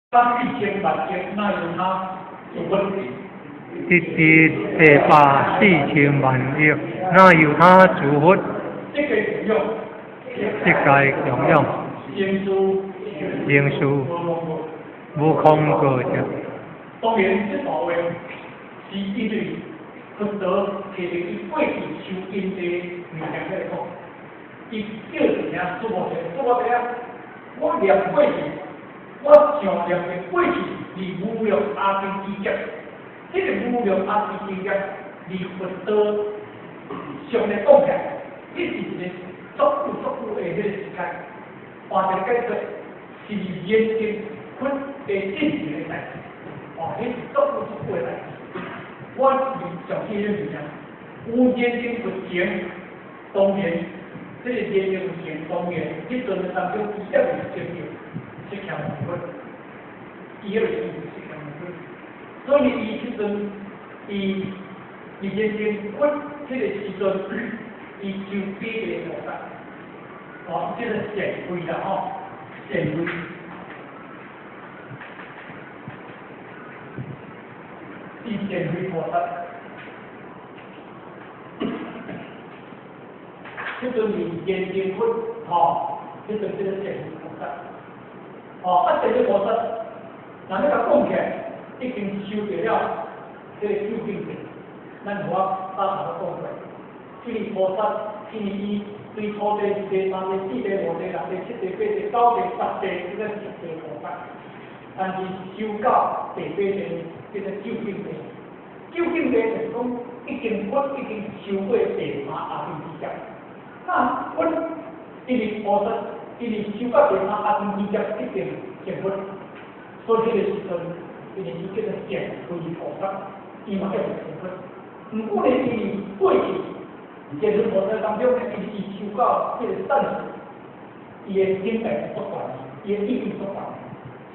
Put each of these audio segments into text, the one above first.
百四千萬億，哪由他諸佛？得得地百四千萬億，哪由他諸佛？這個供養，這個供養，成事成事無空過者。當然，這段話是因為佛陀提著伊過去修因地物件來講，伊叫一聲諸菩薩，諸菩薩啊，我念過去，我想念的過去是無量阿僧祇劫，這個無量阿僧祇劫，離佛陀上來講起來，這是一個足久足久的彼個時間。換一個解說，是現今佛的進前的代誌，哦，彼是足久足久的代誌。我上記彼物件，有現今佛前，當然，這個現今佛前，當然，彼陣的當中，伊猶未證到釋迦牟尼佛，伊猶未證到釋迦牟尼佛，所以伊彼陣，伊佇現今佛彼個時陣，伊修八地菩薩，哦，這個善慧啦吼，善慧。伊善慧菩薩，彼陣是現今佛，吼，彼陣叫做善慧菩薩，哦，啊，善慧菩薩，若欲共講起來，已經修著了這個究竟地，咱有我早頭講過，這個菩薩，因為伊對初地、二地、三地、四地、五地、六地、七地、八地、九地、十地，這個十地菩薩，但是修到第八地，叫做究竟地。究竟地就是講，已經佛已經修過第三阿僧祇劫。那佛因為菩薩，因為修到第三阿僧祇劫已經成佛，所以彼個時陣，因為伊叫做善慧菩薩，伊嘛叫做成佛。毋過呢，因為過去善慧菩薩當中呢，因為伊修到這個善事，伊的境界是足懸，伊的意境足懸，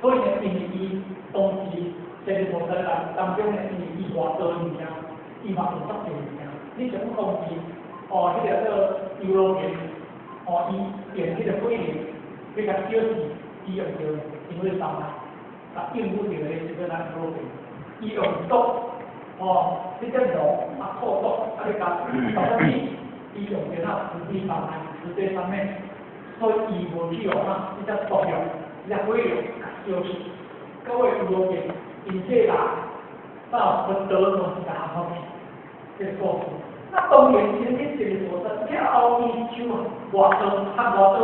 所以呢，因為伊當時善慧菩薩當中呢，因為伊偌多物件，伊嘛有足濟物件。你像講當時，哦，彼個叫優羅夷，哦，伊用彼個火龍欲共燒死，伊用著因為啥啊？啊，應付著彼時陣咱優羅夷，伊用毒，哦，彼隻龍啊吐毒，啊欲共毒死，伊用著啥慈悲三昧，慈悲三昧，所以伊無去予啥，彼隻毒藥，彼隻火龍共燒死。到尾優羅夷𪜶這人到佛陀攏是共學去，這個故事。那當然，伊咧這個菩薩了後，伊修偌多，學偌多，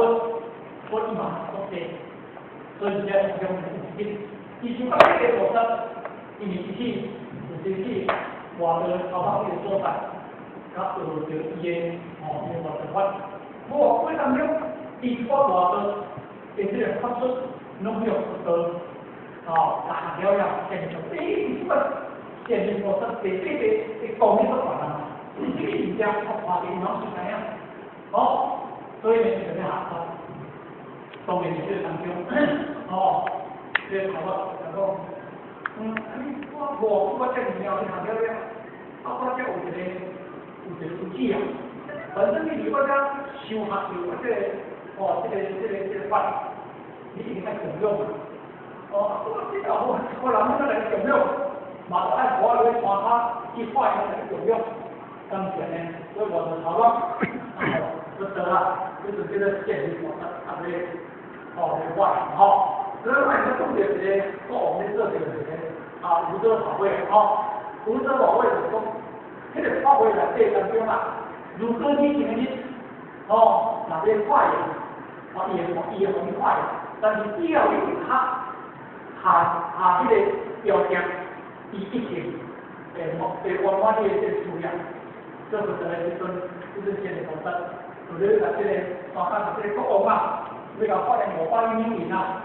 佛伊嘛學足濟。所以這當中有一，伊修到這個菩薩，伊是去，就是去外道頭殼彼個所在，佮學著伊的吼，彼個外道法。無過當中，伊發外道的這個法術，攏用佛陀，吼，共學了了，變成欸，這個善慧菩薩第八地的功力足懸啊！是這個物件，我看見攏是知影，哦，所以呢，就欲學法。當然是這個當中，哦，這個頭殼就講，啊你我無我遮爾了，你學了了，啊我遮有一個有一個有子啊，反正你佇我遮修學著我這個，哦，這個法，你一定愛供養。哦，啊我這個我我人欲來供養，嘛著愛我落去山跤去化緣來供養。當前呢，所以我就頭殼，啊，不得啦，這就叫做善慧菩薩，啊，咧，哦，咧化緣吼。所以我現在講著一個國王咧做著一個啊，無遮法會吼，無遮法會就是講，彼個法會內底當中啊，如果你今日吼，若欲化緣，哦，伊會伊會予你化緣，但是只要你有較下下彼個條件，伊一定會會圓滿你的這個事業。做佛陀的時陣，彼陣善慧菩薩，就咧共這個山跤共這個國王啊，欲共發現500兩銀啊。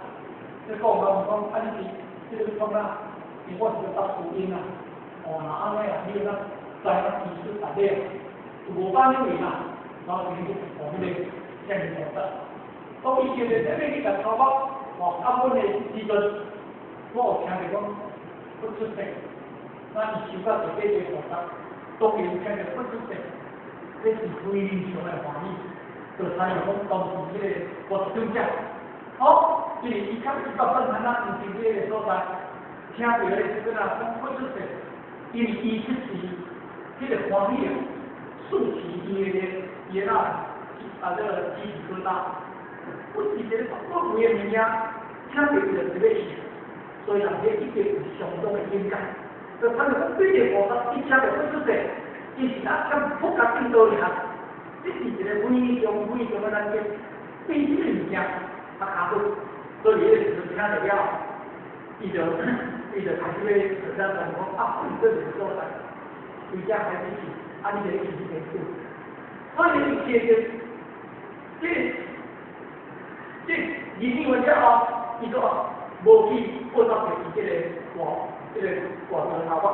這國王講，啊你是這個創啥？因我是咧搭樹蔭啊。哦，若按呢啊，你會當知影醫術大底啊，有500兩銀啊，然後伊就予彼個善慧菩薩。當伊想著欲去共頭目，哦，按阮的時陣，我有聽著講佛出世，那伊修到第八地菩薩。當然聽著佛出世，這是非常的歡喜，就知影講當時彼個國長者，哦，因為伊較伊到本山啊，毋是這个所在，聽著咧時陣啊，講佛出世，因為伊出世，彼个歡喜啊，豎起伊的伊的啊，啊這個雞皮疙瘩，不是一個寶貴的物件，聽著伊就特別去，所以人這一定有相當的勇敢。就他們講，對個菩薩一聽著佛出世，伊是啊，咁佛甲見到爾，這是一個非常非常的難得，比這個物件較卡好。所以彼个時陣聽著了，伊就開始咧就這樣講，啊，這個所在，回家開始去，啊，你就去彼邊住。所以伊其實，這這認為了後，伊說無去報答伊這個大這個大長頭髮。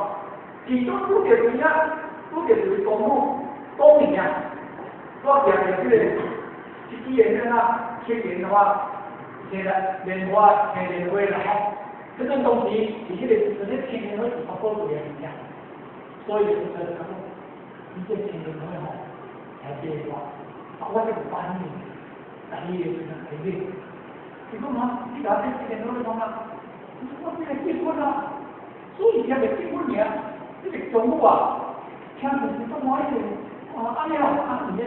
其中拄著邊啊，拄著一位公母，講伊啊，我行著這個一支的那啊，青蓮花。青蓮花，青蓮花啦吼，這陣當時是彼個時陣，彼青蓮花是較寶貴的物件，所以就講，你這青蓮花吼，來買我，啊，我這個反應，但伊會怎來買？伊講啊，你共我買青蓮花創啥？我這個結婚啊，所以聽著結婚爾，這個丈母啊，聽著是足歡喜，啊，按呢哦，啊，毋免，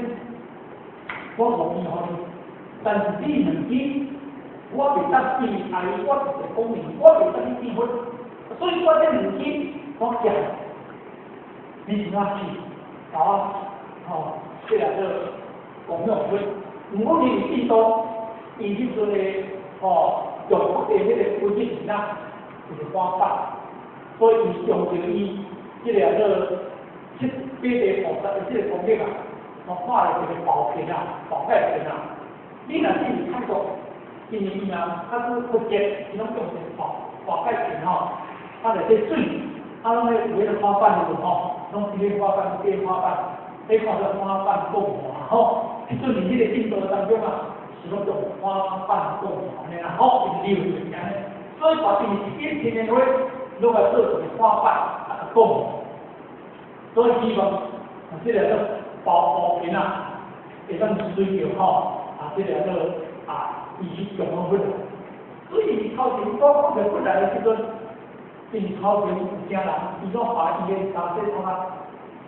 我無錢予你，但是你兩支。我袂當變愛，我是個公民，我袂當去變佛，所以我這兩支我寄，你是怎去？共我吼，這個做供養佛。毋過伊佇印度，伊彼陣的吼，中國的彼個規矩是哪？就是花瓣，所以伊用著伊這個做七八個菩薩的這個功德啊，我畫了一個寶瓶啊，寶蓋瓶啊。你若是泰國。因為伊啊，較久佛節，伊攏用一個寶寶蓋瓶吼，啊內底水，啊攏咧有彼個花瓣有無吼？攏是彼花瓣，變花瓣，彼看做花瓣供華吼。彼陣佇彼個印度當中啊，是攏用花瓣供華按呢啦吼，因為就是按呢。所以把伊一青蓮花，攏來做一個花瓣啊供，所以希望啊，這個做寶寶瓶啊，會當隨著吼啊，這個做啊。伊去供養佛，所以伊頭前我看著佛來的時陣，因頭前有誠人，伊攏把伊的衫說創啊，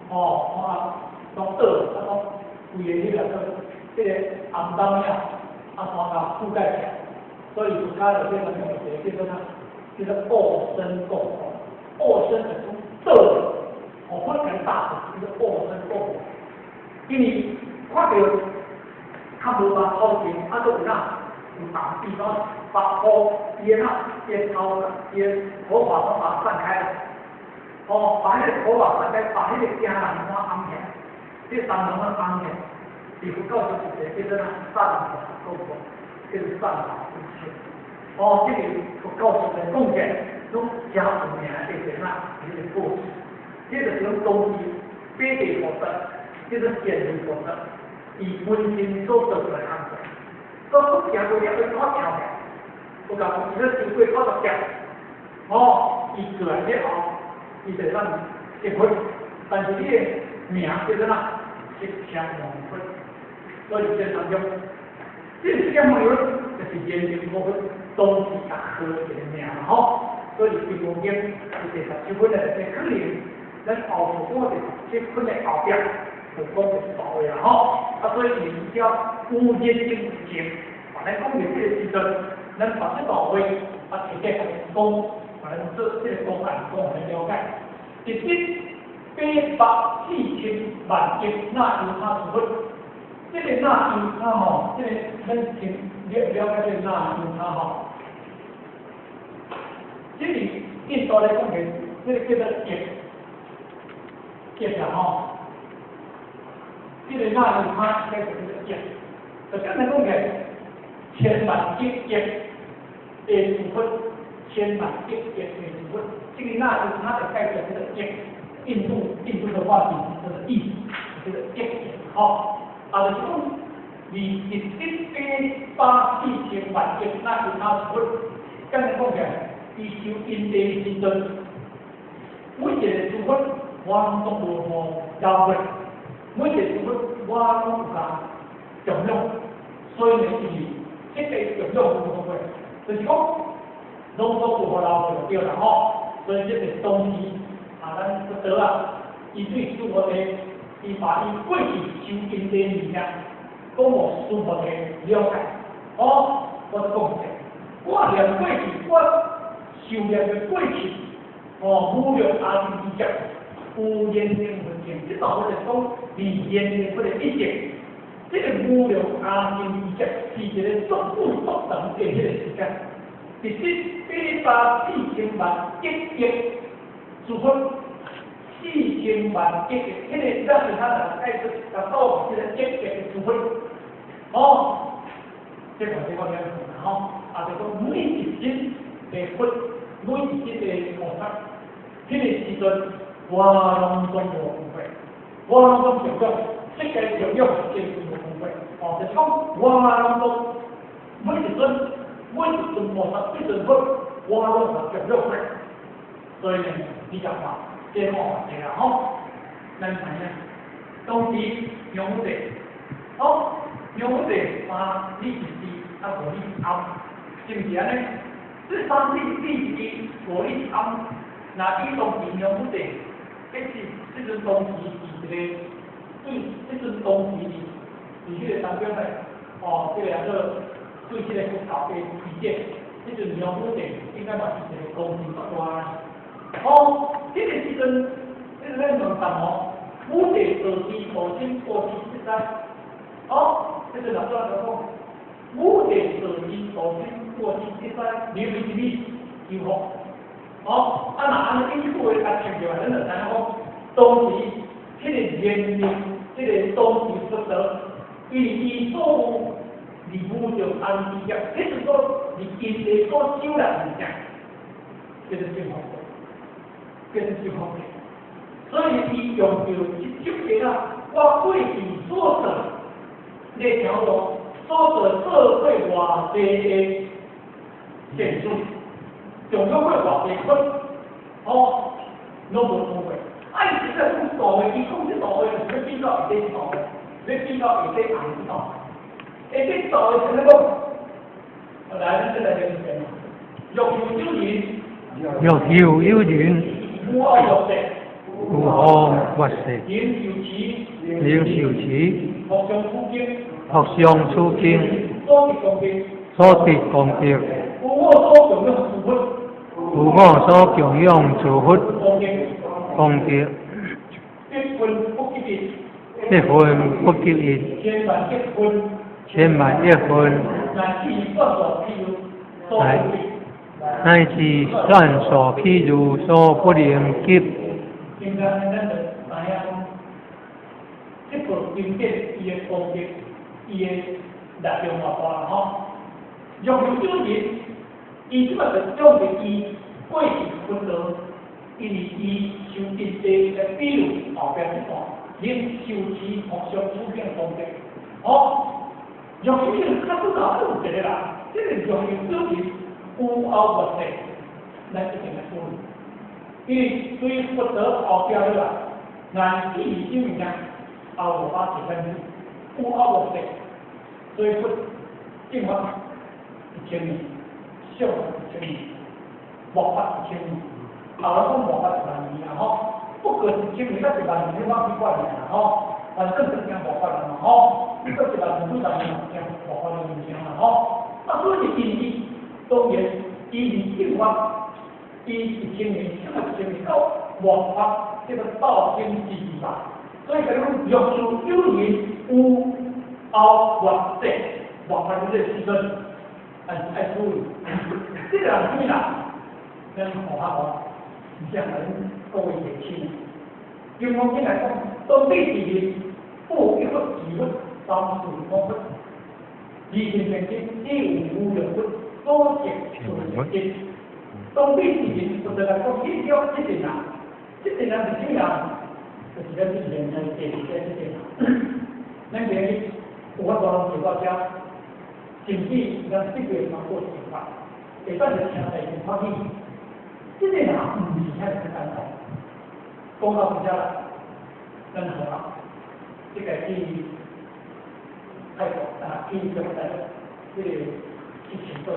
吼，創啊，攏倒，啊，攏規个彼個做這個紅當啊，啊，全共覆蓋起來，所以佛家內底面有一個叫做啥？叫做惡身供，惡身就是講倒，哦，佛來大叫做惡身供，因為看著較無把頭前，啊，閣有哪？有擋地方，把風伊的那，伊的頭，伊的頭髮都把它散開了，哦，把彼個頭髮散開，把彼個驚人攏掩起來，這三人攏掩起來，佇佛教中有一個叫做啥？散髮供，叫做散髮供養。哦，這個佛教中來講起來，攏誠有名的一個啥？彼個故事，這就是講當時八地菩薩，叫做賢慧菩薩，伊本身所做出來工作。所以行過了，伊看跳起來，我講伊咧經過90劫，哦，伊過來了後，伊就當結佛，但是伊的名叫做啥？釋迦牟尼佛。所以這當中，這釋迦牟尼佛就是延年佛當時較好一個名吼。所以《金剛經》第十七分的內底可能，咱後頭講第十七分的後壁就講會到的啦吼。啊，所以伊叫有熱情情。咱講到這個時陣，咱把這段話啊提起來講，把咱做這個公案講來了解。一得八百四千萬億那由他諸佛，這個那由他吼，這個咱先了了解這個那由他吼。這個印度來講的，這個叫做劫劫啦吼。這個那由他叫做劫，就簡單講起來。千萬億億的諸佛，千萬億億的諸佛，這個那由他就代表這個億，印度的話是這個億，這個億吼，啊就是講，二一得八百四千萬億那由他諸佛，簡單講起來，伊修因地的時陣，每一個諸佛我攏總無無交過，每一個諸佛我攏有共供養，所以呢，伊。這個供養無講過，就是講，攏總有予留著對啦吼。所以這個當時啊，咱佛陀啊，伊對須菩提，伊把伊過去修因地物件，講予須菩提了解。哦，我講者，我念過去，我受業的過去，哦，無量阿僧祇劫，有緣生佛境，這段我就講離緣生佛的一境。這個無量阿僧祇劫是一個足久足長的彼個時間，直至8萬四千億億諸佛，四千萬億億，彼個咱是他來解釋，甲到這個億億的諸佛，哦，這個這個了吼，啊，就講每一日的佛，每一日的菩薩，彼個時陣我攏總無分別，我攏總供養，世界供養這個無分別，哦，就是講我攏總每一尊每一尊菩薩，每一尊佛，我攏是供養過。所以呢，你講話，這講話對啦吼，咱知影，當時梁武帝，哦，梁武帝三李一支，啊五李一庵，是毋是按呢？這三李李一支，五李一庵，若伊當時梁武帝，彼時這陣當時是一個，對，這陣當時是彼個當中咧，哦，這個叫做對這個佛教的理解，這陣梁武帝應該嘛是一個功德足大。哦，這個時陣，這個咱問答哦，武帝道智道心過去這在，哦，這個老早就講，武帝道智道心過去這在，你為什麼求福？哦，啊若按呢一句話共拆起來，咱就知影講，當時彼個言論，這個當時佛陀，因為伊所有離無量安置業，彼陣所離因地所修來物件，叫做正法，叫做正法。所以伊用著一種個啊，我過去所做，你聽無？所做做過偌濟的善事，供養過偌濟佛，哦，攏無錯過。啊，伊實在講道的，伊講這道的，就是欲比較下底道的，欲比較下底紅道，下底道的是啥講？來，咱這來念一遍。若有有人，若有有人，無後末世，無後末世，能受持，能受持，福上處經，福上處經，所得功德，所得功德，有我所供養諸佛，有我所供養諸佛，功德，功德，必分不及一，必分不及一，千萬億分，千萬億分，乃至算數譬如所不能及，乃至算數譬如所不能及。應該咱就知影講，這部經典伊的功德，伊的力量偌大啦吼。若有有人，伊這擺就將著伊過去佛陀，因為伊修因地來比喻後壁這段，能受持福上處經功德。哦，若有人較早啊，有一個人，這個若有有人有後末世，咱一定來處理。因為對佛陀後壁了啦，難以啥物件，後無法一分有後末世，所以佛正法1000年，相法一千年，末法一千年，後來講末法1萬年啦吼，不過一千年佮1萬年，你講幾掛爾啦吼，反正就驚末法啦嘛吼，你講1萬年幾萬年嘛驚末法的物件啦吼，啊所以因伊當然伊是正法。伊一千年，這個一千年到末法，這個道經之義吧。所以講，若是有人有後末世，末法這個時陣，還是愛注意。這個人啥物人？咱看下吼，毋是咱各位年輕。金剛經來講，當彼時日，不一佛、二佛、三四五佛，二乘正經，只有無量佛所證所證。當彼時日，佛陀來講，你叫這陣人，這陣人是啥物人？就是咱現在地這陣人。咱今日有法度人坐到遮，甚至咱這個嘛過生活，會當就聽來真歡喜。這個人毋是遐爾簡單。講到這啦，咱好啊，這個去泰國啊，去這個這個去請做。